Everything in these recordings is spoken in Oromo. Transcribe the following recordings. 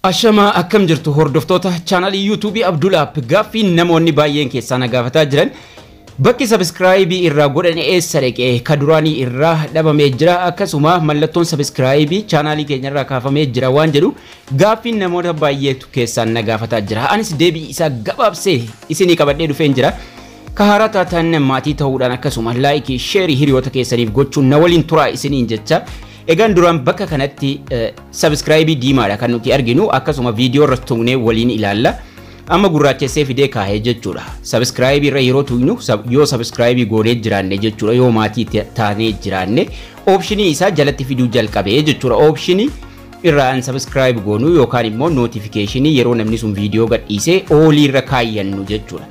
Ashamaa, akkam jirtu hordoftoota chaanalii YouTubeii Abdul App? Gaaffii namoonni baay'een keessaa na gaafataa jiran, bakki subscribeii irraa godhan eessa dhaqee? Ka duraanii irraa dhabamee jira, akkasuma mallattoon subscribeii chaanalii keenya irraa kaafamee jira waan jedhu gaaffiin namoota baay'eetu keessaan na gaafataa jira. Anis deebii isaa gabaabsee isinii qabadhee dhufeen jira. Ka haaraa taatan maatii ta'uudhaan, akkasuma likeii, shareii hiriyoota keessaniif gochuun na waliin turaa isiniin jecha. Egaan duraan bakka kanatti subscribeii diimaadha kan nuti arginu, akkasuma viidiyoo irra tuqnee waliin ilaalla. Amma gurraachessee fidee kaahee jechuudha. Subscribeii irra yeroo tuqnu, yoo subscribeii goonee jiraanne jechuudha, yoo maatii taanee jiraanne, optionii isaa jalatti fiduu jalqabee jechuudha. Optionii irraan subscribe goonuu yookaan immoo notificationii yeroo namni sun viidiyoo gadhiisee allii irra kaayyannu jechuudha.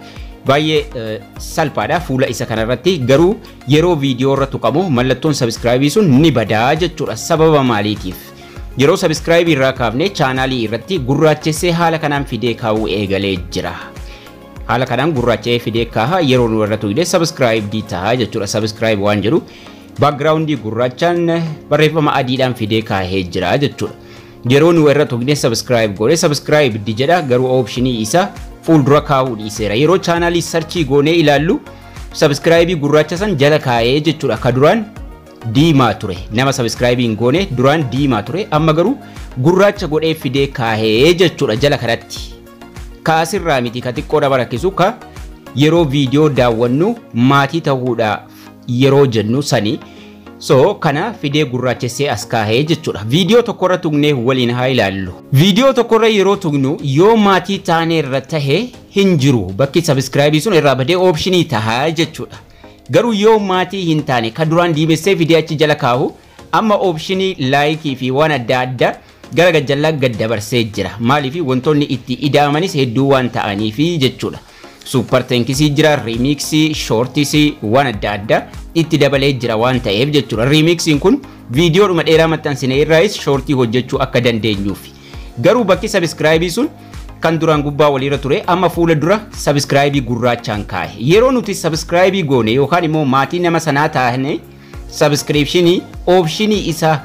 Baay'ee salphaadha. Fuula isa kanarratti garuu yeroo viidiyoo irra tuqamu mallattoon subscribeii sun ni badaa jechuudha. Sababa maaliitiif? Yeroo subscribeii irraa kaafne chaanaalii irratti gurraachessee haala kanaan fidee kaa'uu eegalee jira. Haala kanaan gurraacha'ee fidee kaaha. Yeroo nu irra tuqne subscribe ta'a jechuudha. Subscribe waan jedhu backgroundii gurraachaan barreeffama adiidhaan fidee kaahee jira jechuudha. Yeroo nu irra tuqne subscribe goone subscribe jedha, garuu optionii isaa fuuldura kaa'uu dhiiseera. Yeroo chaanaalii searchii goonee ilaallu subscribeii gurraacha san jala kaa'ee jechuudha. Ka duraan diimaa ture. Nama subscribeii hin goone duraan diimaa ture. Amma garuu gurraacha godhee fidee kaahee jechuudha jala kanatti. Ka asirraa miti, ka xiqqoo nama rakkisu ka yeroo viidiyoo daawwannu maatii ta'uudhaaf yeroo jennu sanii. So kana fidee gurraachessee as kaahee jechuudha. Viidiyoo tokkorra tuqnee waliin haa ilaallu. Viidiyoo tokkorra yeroo tuqnu, yoo maatii taaneerra tahe hin jiru. Bakki subscribeii sun irraa badee optionii tahaa jechuudha. Garuu yoo maatii hin taane, ka duraan diimessee fidee achi jala kaahu amma optionii likeii fi waan adda addaa gara gajjallaa gad dabarsee jira. Maaliif? Wantoonni itti ida'amanis hedduu waan ta'aniifi jechuudha. Super Thanksii jira, Remixii, Shortsii, waan adda addaa itti dabalee jira waan ta'eef jechuudha. Remixiin kun viidiyoodhuma dheeraa maxxansine irraayis shortii hojjechuu akka dandeenyuuf. Garuu bakki subscribeii sun kan duraan gubbaa waliirra ture amma fuula dura subscribeii gurraachaan kaa'e. Yeroo nuti subscribeii goone yookaan immoo maatii nama sanaa taane, subscriptionii optionii isaa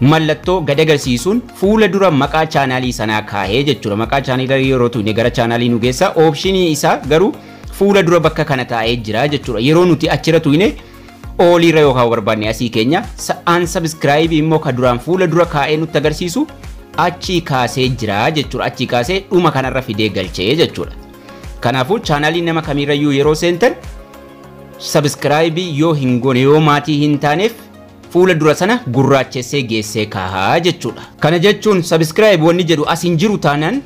mallattoo gad agarsiisuun fuula dura maqaa chaanaalii sanaa kaahee jechuudha. Maqaa chaanaalii yeroo tuqne gara chaanaalii nu geessa. Optionii isaa garuu fuula dura bakka kana taa'ee jira jechuudha. Yeroo nuti achirra tuqne alliirra yookaan barbaanne asii keenya unsubscribe immoo ka duraan fuula dura kaa'ee nutti agarsiisu achii kaasee jira jechuudha. Achii kaasee dhuma kanarra fidee galchee jechuudha. Kanaafuu chaanaalii nama kamiirrayyuu yeroo seentan, subscribe yoo hin goone, yoo maatii hin taaneef, fuula dura sana gurraachessee geessee kaahaa jechuudha. Kana jechuun subscribe wanni jedhu as hin jiru taanaan,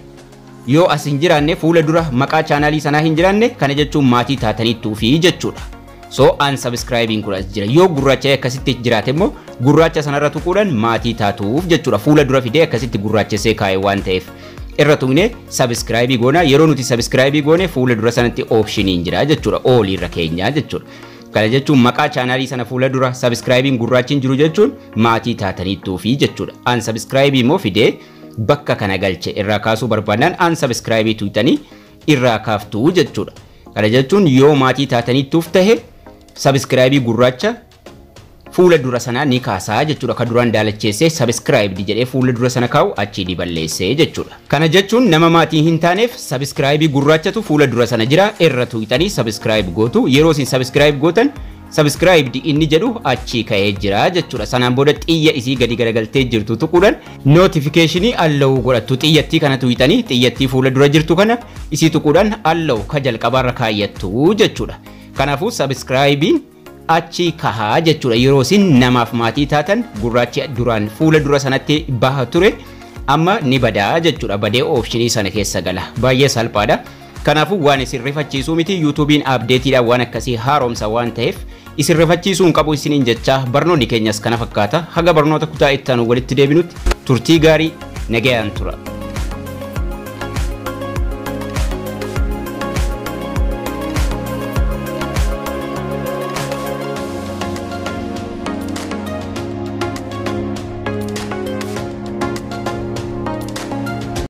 yoo as hin jiraanne, fuula dura maqaa chaanaalii sanaa hin jiraanne, kana jechuun maatii taataniittuufi jechuudha. So unsubscribing kun as jira. Yoo gurraacha'ee akkasitti jiraate immoo gurraacha sanarra tuquudhaan maatii taatuuf jechuudha. Fuula dura fidee akkasitti gurraachessee kaa'e waan ta'eef. Irra tuqnee subscribe goona. Yeroo nuti subscribe goone fuula dura sanatti optioniin jira jechuudha. Alliirra keenyaa jechuudha. Kana jechuun maqaa chaanaalii sana fuula dura subscribeiin gurraachi jiru jechuun maatii taataniittuufi jechuudha. Unsubscribe immoo fidee bakka kana galche. Irraa kaasuu barbaadnaan unsubscribe tuqxanii irraa kaaftuu jechuudha. Kana jechuun yoo maatii taataniittuuf tahe subscribeii gurraacha fuula dura sanaa ni kaasaa jechuudha. Ka duraan daalacheessee subscribe jedhee fuula dura sana kaa'u achii ni balleessee jechuudha. Kana jechuun nama maatii hin taaneef subscribeii gurraachatu fuula dura sana jira. Irra tuqxanii subscribe gootu. Yeroo isin subscribe gootan subscribed inni jedhu achii ka'ee jira jechuudha. Sanaan booda xiyya isii gadi garagaltee jirtu tuquudhaan notificationii allow godhattu. Xiyyattii kana tuqxanii xiyyattii fuula dura jirtu kana isii tuquudhaan allow ka jalqabaarra kaayyattu jechuudha. Kanaafuu subscribeiin achi kahaa jechuudha. Yeroo isin namaaf maatii taatan gurraachi duraan fuula dura sanatti baha ture amma ni badaa jechuudha. Badee optionii sana keessa gala. Baay'ee salphaadha. Kanaafuu waan isin rifachiisuu miti. YouTubeiin updateiidhaan waan akkasii haaromsa waan ta'eef isin rifachiisuu hin qabu isiniin jecha, barnoonni keenyas kana fakkaata. Haga barnoota kutaa itti aanu walitti deebinutti turtii gaarii, nagayaan tura.